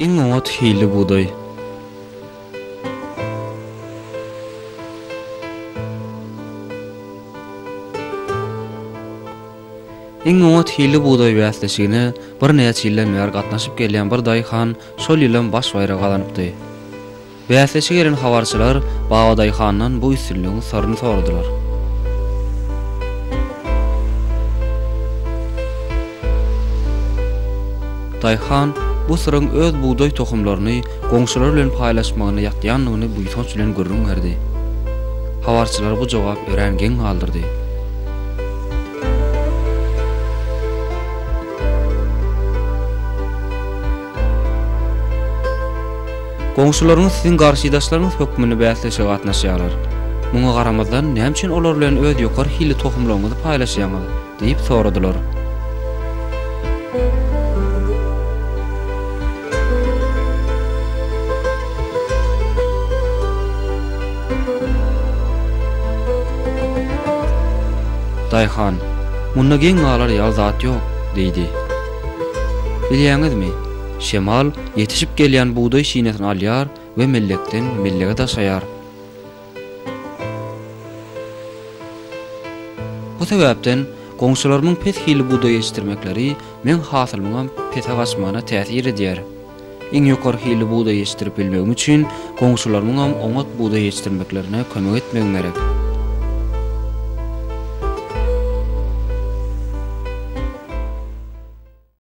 Iň oňat hilli bugdaý. Iň oňat hilli bugdaý bäsleşigine birnäçe ýyldan bäri gatnaşyp gelýän bir daýhan şol ýylam baş baýragy gazanypdy. Bäsleşige gelen habarçylar Babadaýhandan bu üstünligiň syryny soradylar. Daýhan bu syryň öz bugdaý tohumlaryny goňşular bilen paýlaşmagynda ýatýandygyny buýsanç bilen gürrüň berdi. Habarçylary bu jogap örän geň galdyrdy. Goňşularyňyz siziň garşydaşlaryňyz hökmünde bäsleşige gatnaşýarlar. Muňa garamazdan, näme üçin olar bilen öz ýokary hilli tohumlaryňyzy paýlaşýaňyz? diýip soradylar. Daýhan, Munda geň galar ýaly zat ýok, diýdi. Bilýäňizmi, şemal ýetişip gelýän bugdaý şinesini alýar we mellekden mellege daşaýar. Bu sebäpden goňşularymyň pes hilli bugdaý ýetişdirmekleri meň hasylymyňam pese gaçmagyna täsir edýär. Iň ýokary hilli bugdaý ýetişdirip bilmegim üçin goňşularymyňam oňat bugdaý ýetişdirmeklerine kömek etmegim gerek.